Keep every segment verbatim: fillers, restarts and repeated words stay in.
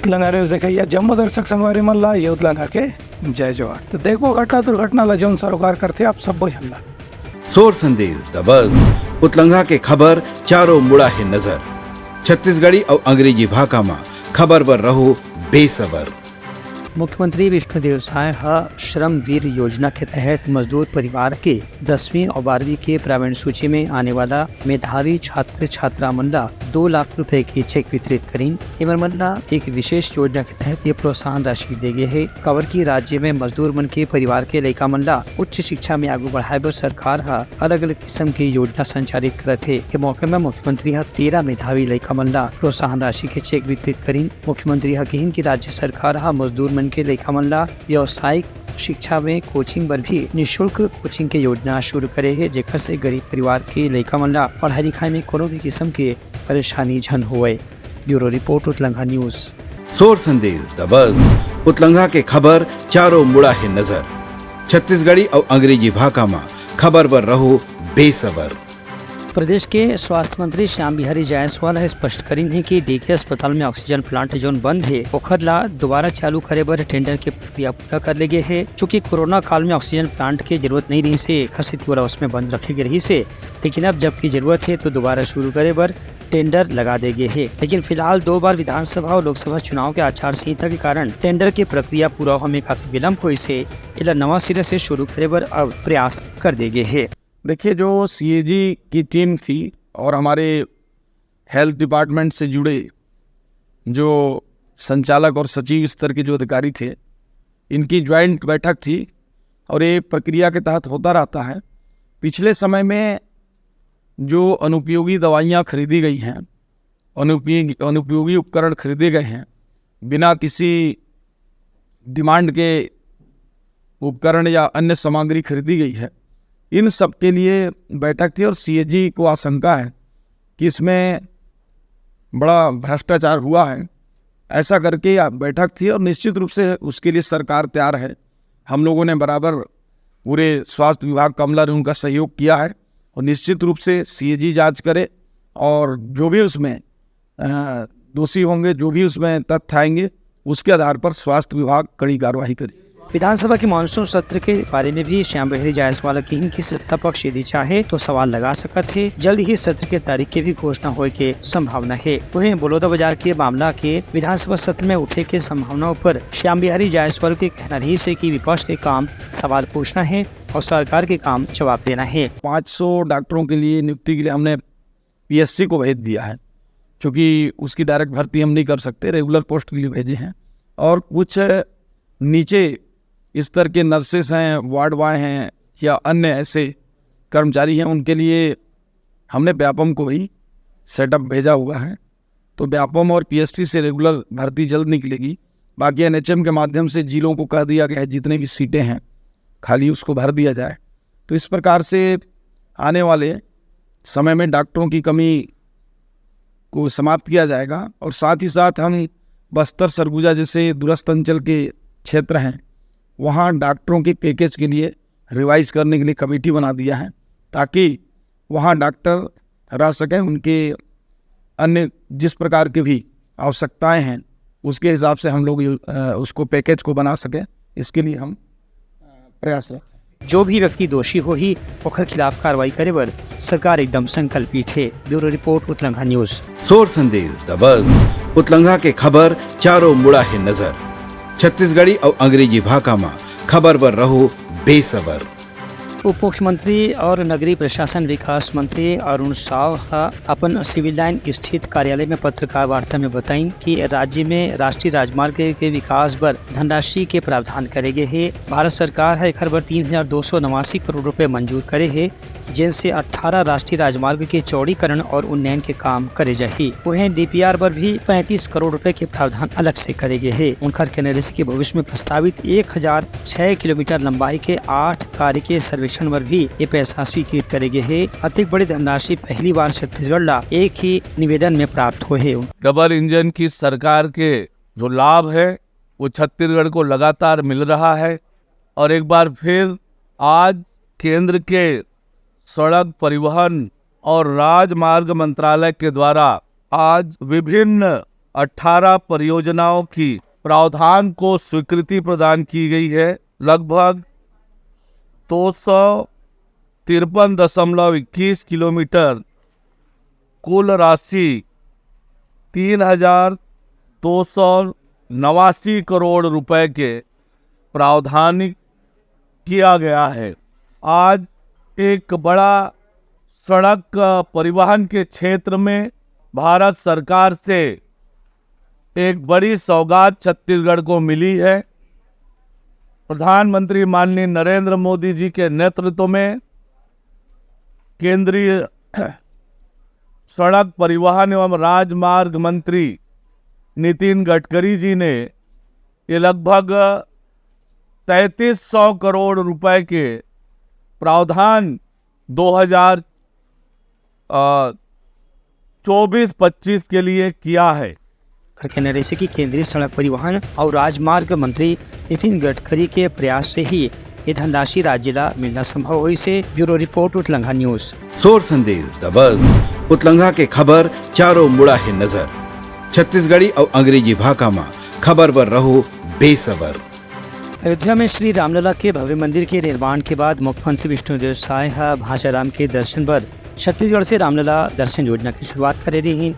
उतलंघा news देखइया जम्मो दर्शक संगवारी मन ला ये उतलंघा के जय जोहार। तो देखबो घटना दुर्घटना ला जौन सरोकार करथे आप सब्बो झन ला। सोर संदेश दबस उतलंघा के खबर चारों मुड़ा हे नजर। छत्तीसगढ़ी अउ अंग्रेजी भाखा म खबर बर रहो बेसबर। मुख्यमंत्री विष्णुदेव साय ह श्रम वीर योजना के तहत मजदूर परिवार के दसवीं और बारहवीं के प्रावीण्य सूची में आने वाला मेधावी छात्र छात्रा मन ला दो लाख रुपए के चेक वितरित करीन। एमन मन ला एक विशेष योजना के तहत ये प्रोत्साहन राशि दे गे हे, काबर कि राज्य में मजदूर मन के परिवार के लइका मन ला उच्च शिक्षा में आगू बढ़ाए बर सरकार ह अलग-अलग किस्म के योजना संचालित करत हे। ये मौके में मुख्यमंत्री ह तेरह मेधावी लइका मन ला प्रोत्साहन राशि के चेक वितरित करीन। मुख्यमंत्री ह किहिन कि राज्य सरकार ह मजदूर मन के लइका मन ला व्यावसायिक शिक्षा में कोचिंग बर भी निशुल्क कोचिंग के योजना शुरू करे हे, जेकर से गरीब परिवार के लइका मन ला पढ़ाई लिखाई में कोनो भी किस्म के परेशानी झन होवय। Bureau report, Utlangha news. सोर संदेश दबस उतलंघा के खबर चारों मुड़ा हे नजर। छत्तीसगढ़ी अउ अंग्रेजी भाखा म खबर बर रहो बेसबर। प्रदेश के स्वास्थ्य मंत्री श्याम बिहारी जायसवाल ह स्पष्ट करिन हे कि डीके अस्पताल में ऑक्सीजन प्लांट जोन बंद हे, ओखर ला दोबारा चालू करे बर टेंडर के प्रक्रिया पूरा कर ले गे हे। चूंकि कोरोना काल में ऑक्सीजन प्लांट के जरूरत नहीं रहिस हे, एखर सेती ओला उसमें बंद रखे गे रहिस हे, लेकिन अब जबकि जरूरत हे तो दोबारा शुरू करे बर टेंडर लगा दे गे हे। लेकिन फिलहाल दो बार विधानसभा और लोकसभा चुनाव के आचार संहिता के कारण टेंडर के प्रक्रिया पूरा होए में काफी विलंब होइस हे। एला नवा सिरे से शुरू करे बर अब प्रयास कर दे गे हे। देखिए, जो सीएजी की टीम थी और हमारे हेल्थ डिपार्टमेंट से जुड़े जो संचालक और सचिव स्तर के जो अधिकारी थे, इनकी ज्वाइंट बैठक थी और ये प्रक्रिया के तहत होता रहता है। पिछले समय में जो अनुपयोगी दवाइयाँ खरीदी गई हैं, अनुपयोगी अनुपयोगी उपकरण खरीदे गए हैं बिना किसी डिमांड के, उपकरण या अन्य सामग्री खरीदी गई है, इन सब के लिए बैठक थी और सीएजी को आशंका है कि इसमें बड़ा भ्रष्टाचार हुआ है। ऐसा करके या बैठक थी और निश्चित रूप से उसके लिए सरकार तैयार है। हम लोगों ने बराबर पूरे स्वास्थ्य विभाग कमला ने उनका सहयोग किया है और निश्चित रूप से सीएजी जांच करे और जो भी उसमें अ, दोषी होंगे, जो भी उसमें तथ्य आएंगे, उसके आधार पर स्वास्थ्य विभाग कड़ी कार्रवाई करे। विधानसभा के मानसून सत्र के बारे में भी श्याम बिहारी जायसवाल किहिन कि सत्ता पक्ष यदि चाहे तो सवाल लगा सकत हे। जल्द ही सत्र के तारीख के भी घोषणा होए के संभावना हे। वहीं बलौदाबाजार के मामला के विधानसभा सत्र में उठे के संभावना पर श्याम बिहारी जायसवाल के कहना रहिस हे कि विपक्ष के काम सवाल पूछना हे और सरकार के काम जवाब देना हे। पाँच सौ डॉक्टरों के लिए नियुक्ति के लिए हमने पीएससी को भेज दिया है, क्योंकि उसकी डायरेक्ट भर्ती हम नहीं कर सकते, रेगुलर पोस्ट के लिए भेजे हैं। और कुछ नीचे स्तर के नर्सेस हैं, वार्ड बॉय हैं या अन्य ऐसे कर्मचारी हैं, उनके लिए हमने व्यापम को भी सेटअप भेजा हुआ है। तो व्यापम और पीएसटी से रेगुलर भर्ती जल्द निकलेगी। बाकी एनएचएम के माध्यम से जिलों को कह दिया गया है, जितने भी सीटें हैं खाली, उसको भर दिया जाए। तो इस प्रकार से आने वाले समय में डॉक्टरों की कमी को समाप्त किया जाएगा और साथ ही साथ हम बस्तर, सरगुजा जैसे दूरस्थ अंचल के क्षेत्र हैं, वहाँ डॉक्टरों के पैकेज के लिए रिवाइज करने के लिए कमेटी बना दिया है, ताकि वहाँ डॉक्टर रह सकें, उनके अन्य जिस प्रकार की भी आवश्यकताएं हैं, उसके हिसाब से हम लोग यू- अ, उसको पैकेज को बना सकें। इसके लिए हम अ, प्रयासरत हैं। जो भी व्यक्ति दोषी होही, ओखर खिलाफ कार्रवाई करे बर सरकार एकदम संकल्पित हे। Bureau report, Utlangha news. सोर संदेश दबस उतलंघा के खबर चारों मुड़ा हे नजर। छत्तीसगढ़ी अउ अंग्रेजी भाखा म खबर बर रहो बेसबर। उप मुख्यमंत्री और नगरीय प्रशासन विकास मंत्री अरुण साव ह अपन सिविल लाइन स्थित कार्यालय में पत्रकार वार्ता में बताइन कि राज्य में राष्ट्रीय राजमार्ग के विकास बर धनराशि के प्रावधान करे गे हे। भारत सरकार ह एखर बर तीन हजार दो सौ नवासी करोड़ रुपए मंजूर करे हे, जेन से अट्ठारह राष्ट्रीय राजमार्ग के चौड़ीकरण और उन्नयन के काम करे जाही। उहें डीपीआर बर भी पैंतीस करोड़ रुपए के प्रावधान अलग से करे गे हे। उनकर कहना रहिस कि भविष्य में प्रस्तावित एक हजार छह किलोमीटर लंबाई के आठ कार्य के सर्वेक्षण बर भी ये पैसा स्वीकृत करे गे हे। अतेक बड़े धनराशि पहली बार छत्तीसगढ़ ला एक ही निवेदन में प्राप्त होए हे। डबल इंजन की सरकार के जो लाभ है, वो छत्तीसगढ़ को लगातार मिल रहा है और एक बार फिर आज केंद्र के सड़क परिवहन और राजमार्ग मंत्रालय के द्वारा आज विभिन्न अठारह परियोजनाओं की प्रावधान को स्वीकृति प्रदान की गई है। लगभग दो सौ तिरपन दशमलव इक्कीस किलोमीटर, कुल राशि तीन हजार दो सौ नवासी करोड़ रुपए के प्रावधानिक किया गया है। आज एक बड़ा सड़क परिवहन के क्षेत्र में भारत सरकार से एक बड़ी सौगात छत्तीसगढ़ को मिली है। प्रधानमंत्री माननीय नरेंद्र मोदी जी के नेतृत्व में केंद्रीय सड़क परिवहन एवं राजमार्ग मंत्री नितिन गडकरी जी ने ये लगभग तैंतीस सौ करोड़ रुपए के प्रावधान दो हजार चौबीस पच्चीस के लिए किया है। कहना रहिसे कि केंद्रीय सड़क परिवहन और राजमार्ग मंत्री नितिन गडकरी के प्रयास से ही ये धनराशि राज्य ला मिलना संभव होइस हे। Bureau report, Utlangha news. सोर संदेश दबस, उतलंघा के खबर चारों मुड़ा हे नजर। छत्तीसगढ़ी और अंग्रेजी भाखा मा खबर बर रहो बेसबर। अयोध्या में श्री रामलला के भव्य मंदिर के निर्माण के बाद मुख्यमंत्री विष्णुदेव साय ह भांचाराम के दर्शन बर छत्तीसगढ़ से रामलला दर्शन योजना की शुरुआत करे रहिन।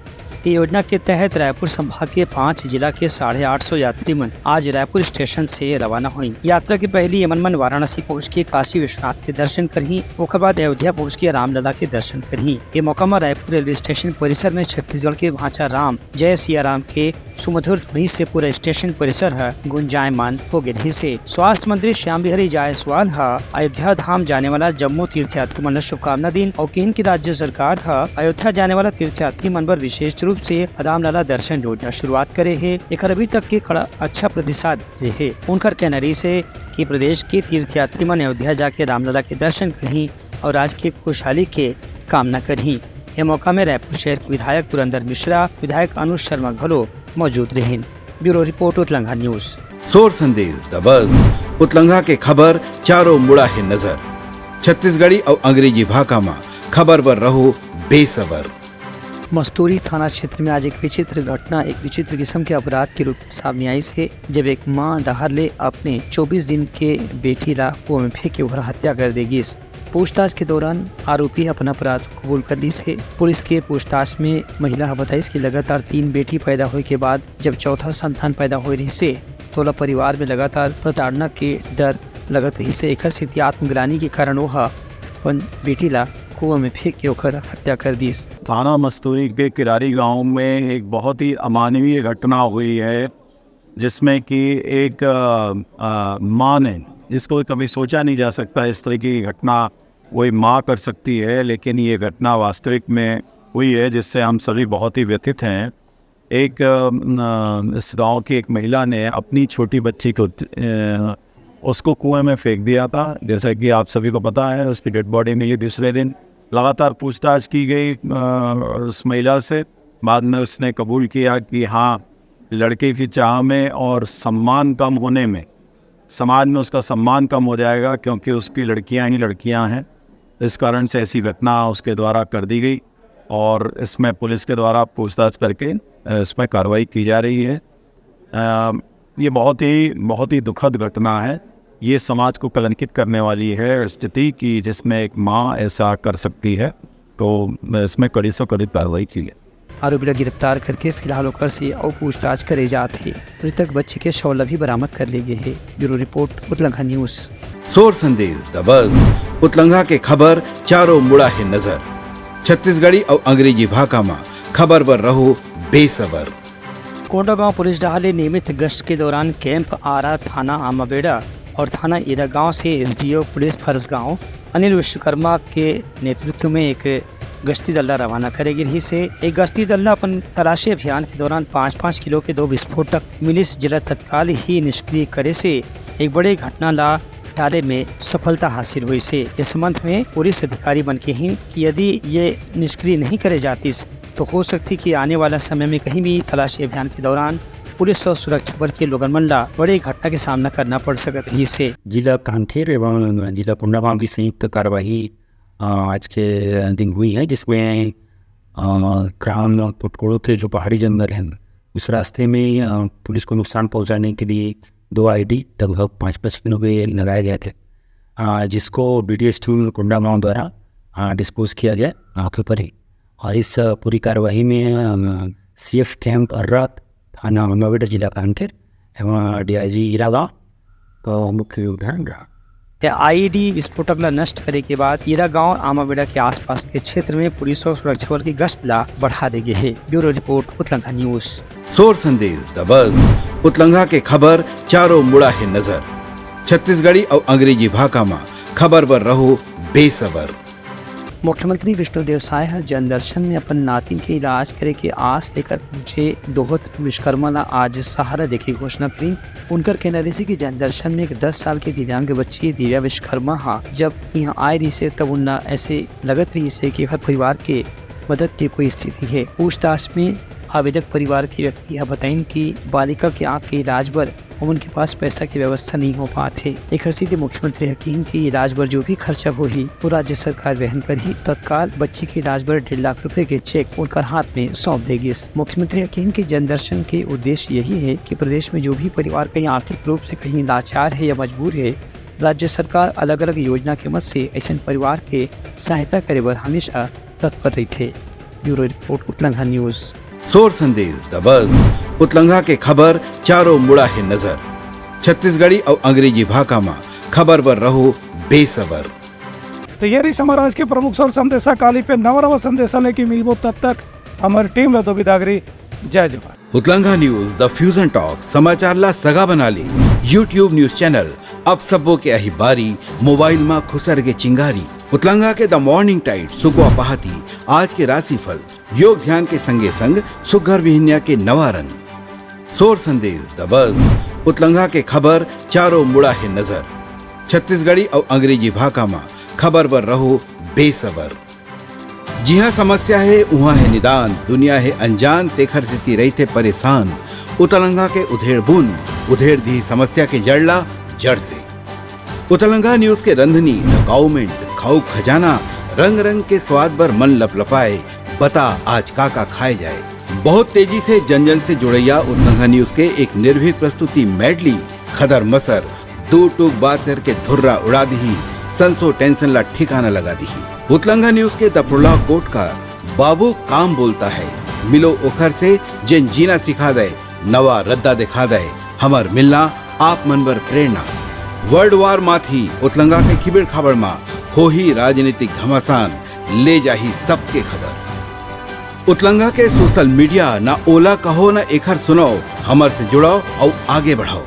ये योजना के तहत रायपुर संभाग के पांच जिला के साढ़े आठ सौ यात्री मन आज रायपुर स्टेशन से रवाना होइस। यात्रा के पहली ये मन वाराणसी पहुंच के काशी विश्वनाथ के दर्शन करही, ओकर बाद अयोध्या पहुंच के रामलला के दर्शन करही। ये मौका म रायपुर रेलवे स्टेशन परिसर में छत्तीसगढ़ के भांचा राम, जय सिया राम के सुमधुर ध्वनि से पूरा स्टेशन परिसर ह गुंजायमान हो गे रहिस हे। स्वास्थ्य मंत्री श्याम बिहारी जायसवाल ह अयोध्या धाम जाने वाला जम्मो तीर्थयात्री मन ल शुभकामना दीन और किहिन कि राज्य सरकार ह अयोध्या जाने वाला तीर्थयात्री मन बर विशेष रूप से रामलला दर्शन योजना शुरुआत करे हे। एकर अभी तक के कड़ा अच्छा प्रतिसाद रहे हे। उनकर कहना रहिस हे कि प्रदेश के तीर्थयात्री मन अयोध्या जाके रामलला के दर्शन करही और राज्य के खुशहाली के कामना करही। ये मौका में रायपुर शहर के विधायक पुरंदर मिश्रा, विधायक अनुज शर्मा घलो मौजूद रहिन। Bureau report, Utlangha news. सोर संदेश दबस, उतलंघा के खबर चारों मुड़ा हे नजर। छत्तीसगढ़ी और अंग्रेजी भाखा मा खबर बर रहो बेसबर। मस्तूरी थाना क्षेत्र में आज एक विचित्र घटना, एक विचित्र किस्म के अपराध के रूप में सामने आइस हे, जब एक मां डहर ले अपने चौबीस दिन के बेटी ला कुआं में फेंक के ओकर हत्या कर दे गिस। पूछताछ के दौरान आरोपी अपन अपराध कबूल कर लिस हे। पुलिस के पूछताछ में महिला ह बताइस कि लगातार तीन बेटी पैदा होए के बाद जब चौथा संतान पैदा होए रहिस हे, तोला परिवार में लगातार प्रताड़ना के डर लगत रहिस हे। एकर सेती आत्मग्लानि के कारण वो ह अपन बेटी ला कुआं में फेंक के ओकर हत्या कर दिस। थाना मस्तूरी के किरारी गांव में एक बहुत ही अमानवीय घटना हुई है, जिसमें कि एक, अ, अ, माँ ने, जिसको कभी सोचा नहीं जा सकता इस तरह की घटना कोई माँ कर सकती है, लेकिन ये घटना वास्तविक में हुई है, जिससे हम सभी बहुत ही व्यथित हैं। एक, अ, न, इस गांव की एक महिला ने अपनी छोटी बच्ची को, अ, उसको कुएं में फेंक दिया था। जैसा कि आप सभी को पता है, उसकी डेड बॉडी मिली दूसरे दिन। लगातार पूछताछ की गई, अ, उस महिला से। बाद में उसने कबूल किया कि हाँ, लड़के की चाह में और सम्मान कम होने में समाज में उसका सम्मान कम हो जाएगा, क्योंकि उसकी लड़कियां ही लड़कियां हैं। इस कारण से ऐसी घटना उसके द्वारा कर दी गई और इसमें पुलिस के द्वारा पूछताछ करके, अ, इसमें कार्रवाई की जा रही है। अ, ये बहुत ही, बहुत ही दुखद घटना है। ये समाज को कलंकित करने वाली है स्थिति कि जिसमें एक माँ ऐसा कर सकती है, तो इसमें कड़ी से कड़ी कार्रवाई की है। आरोपी ला गिरफ्तार करके फिलहाल ओकर से अउ पूछताछ करे जात हे। मृतक बच्ची के शव ला भी बरामद कर ले गे हे। Bureau report, Utlangha news. सोर संदेश दबस, उतलंघा के खबर चारों मुड़ा हे नजर। छत्तीसगढ़ी और अंग्रेजी भाखा मा खबर बर रहो बेसबर। कोंडागांव पुलिस डहार ले नियमित गश्त के दौरान कैंप आरा, थाना आमाबेड़ा और थाना ईरागांव से एसडीओ पुलिस फरसगांव अनिल विश्वकर्मा के नेतृत्व में एक गश्ती दल ला रवाना करे गे रहिस हे। एक गश्ती दल ला अपन तलाशी अभियान के दौरान पाँच पाँच किलो के दो विस्फोटक मिलिस, जेला तत्काल ही निष्क्रिय करे से एक बड़े घटना ला टाले में सफलता हासिल होइस हे। इस संबंध में पुलिस अधिकारी मन के ही कि यदि ये निष्क्रिय नहीं करे जातिस, तो हो सकती कि आने वाला समय में कहीं भी तलाशी अभियान के दौरान पुलिस और सुरक्षा बल के लोगन मन ला बड़े घटना के सामना करना पड़ सकत रहिस हे। जिला कांकेर एवं जिला कोंडागांव की संयुक्त कार्यवाही, अ, आज के दिन हुई है, जिसमें, अ, ग्राम पुटकोड़ो के जो पहाड़ी जंगल हैं, उस रास्ते में अ, पुलिस को नुकसान पहुंचाने के लिए दो आईडी लगभग पाँच पाँच किलो के लगाए गए थे, अ, जिसको बीडीएस टीम कोंडागांव द्वारा डिस्पोज किया गया मौके पर ही। और इस अ, पूरी कार्यवाही में सीएफ कैंप अर्रा, थाना अम्बाबेडा, जिला कांकेर एवं डीआईजी हीरा गांव का मुख्य योगदान रहा। ये आईईडी विस्फोटक ला नष्ट करे के बाद हीरा गांव अम्बाबेडा के आसपास के क्षेत्र में पुलिस और सुरक्षा बल की गश्त ला बढ़ा दे गए है। Bureau report, Utlanga news. सोर संदेश द बज, उतलंगा के खबर चारों मुड़ा है नजर। छत्तीसगढ़ी और अंग्रेजी भाखा मा खबर बर रहो बेसबर। मुख्यमंत्री विष्णुदेव साय ह जनदर्शन में अपन नातिन के इलाज करे के आस लेकर पहुंचे दोहत विश्वकर्मा ला आज सहारा देके घोषणा करी। उनकर कहना रहिसे कि जनदर्शन में एक दस साल के दिव्यांग बच्ची दिव्या विश्वकर्मा हा जब यहाँ आए रहिसे, तब उन्ना ऐसे लगत रहिसे कि हर परिवार के मदद के कोई स्थिति है। पूछताछ में आवेदक परिवार के व्यक्ति ह बताइन कि बालिका के आंख के इलाज बर उनके पास पैसा की व्यवस्था नहीं हो पात हे। एखर सीधे मुख्यमंत्री ह किहिन कि इलाज बर जो भी खर्चा होही, वो राज्य सरकार वहन करही। तत्काल बच्ची के इलाज बर डेढ़ लाख रुपए के चेक उनकर हाथ में सौंप दे गिस। मुख्यमंत्री ह किहिन कि जनदर्शन के उद्देश्य यही है कि प्रदेश में जो भी परिवार कहीं आर्थिक रूप से कहीं लाचार है या मजबूर है, राज्य सरकार अलग-अलग योजना के मद से ऐसन परिवार के सहायता करे बर हमेशा तत्पर रहिथे। Bureau report, Utlanga news. सोर संदेश द बज, उतलंगा के खबर चारों मुड़ा है नजर। छत्तीसगढ़ी और अंग्रेजी भाखा मा खबर बर रहो बेसबर। तो ये रही हमारा आज के प्रमुख सोर संदेशा। काली पे नवा नवा संदेशा लेके मिलबो, तब तक हमारी टीम ला दो बिदागरी। जय जोहार। उतलंगा न्यूज द फ्यूजन टॉक समाचार ला सगा बना ले। YouTube न्यूज चैनल अब सबो के अही बारी, मोबाइल मा खुसर के चिंगारी। उतलंगा के द मॉर्निंग टाइड सुकवा पहाती, आज के राशिफल, योग ध्यान के संगे संग सुग्घर बिहनिया के नवा रंग। सोर संदेश द बज, उतलंगा के खबर चारों मुड़ा है नजर। छत्तीसगढ़ी और अंग्रेजी भाखा मा खबर बर रहो बेसबर। जिहाँ समस्या है, उहाँ है निदान, दुनिया है अनजान, तेखर सेती रहिथे परेशान। उतलंगा के उधेड़ बुन, उधेड़ दी समस्या के जड़ ला जड़ से। उतलंगा न्यूज के रंधनी, द काउमेंट, खाऊ खजाना, रंग रंग के स्वाद बर मन लपलपाए, बता आज का का खाए जाए। बहुत तेजी से जन जन से जुड़ैया उतलंगा न्यूज के एक निर्भीक प्रस्तुति मेडली, खदर मसर, दो टूक बात करके धुर्रा उड़ा दिही, संसो टेंशन ला ठिकाना लगा दिही। उतलंगा न्यूज के द प्रोलॉग कोट का बाबू काम बोलता है, मिलो ओखर से जेन जीना सिखा दे, नवा रद्दा दिखा दे, हमर मिलना आप मन बर प्रेरणा। वर्ल्ड वार माथी उतलंगा के खिबेड़ खाबड़ मा होही राजनीतिक घमासान, ले जाही सबके खबर। उतलंगा के सोशल मीडिया ना ओला कहो ना एखर सुनाओ, हमर से जुड़ाओ और आगे बढ़ाओ।